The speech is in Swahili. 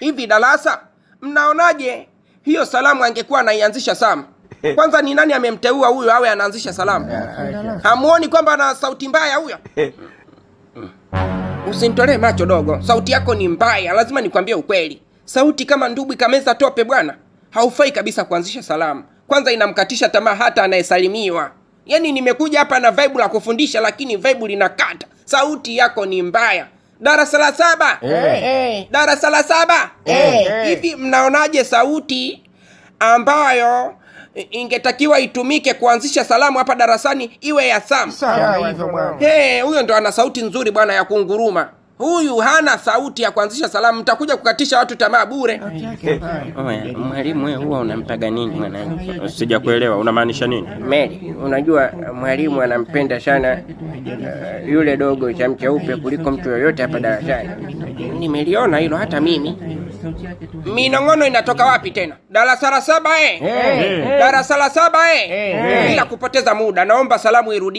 Hivi darasa, mnaonaje hiyo salamu angekuwa anaianzisha Sam? Kwanza ni nani amemteua huyo awe anaanzisha salamu? Hamuoni kwamba ana sauti mbaya huyo? Usinitolee macho dogo, sauti yako ni mbaya, lazima nikwambie ukweli. Sauti kama ndubwi kameza tope bwana, haufai kabisa kuanzisha salamu. Kwanza inamkatisha tamaa hata anayesalimiwa. Yaani nimekuja hapa na vibe la kufundisha, lakini vibe linakata. Sauti yako ni mbaya. Darasa la saba, darasa la saba. Hivi mnaonaje sauti ambayo ingetakiwa itumike kuanzisha salamu hapa darasani iwe ya Sam? Sawa hivyo bwana. Hey, huyo ndo ana sauti nzuri bwana ya kunguruma. Huyu hana sauti ya kuanzisha salamu, mtakuja kukatisha watu tamaa bure. Oya, mwalimu wewe huwa unampaga nini mwanangu? Sijakuelewa, unamaanisha nini? Mary, unajua mwalimu anampenda sana yule dogo cha mcheupe kuliko mtu yoyote hapa darasani. Nimeliona hilo hata mimi. Minong'ono inatoka wapi tena? Darasa la saba eh? Darasa la saba eh? Bila kupoteza muda, naomba salamu irudi.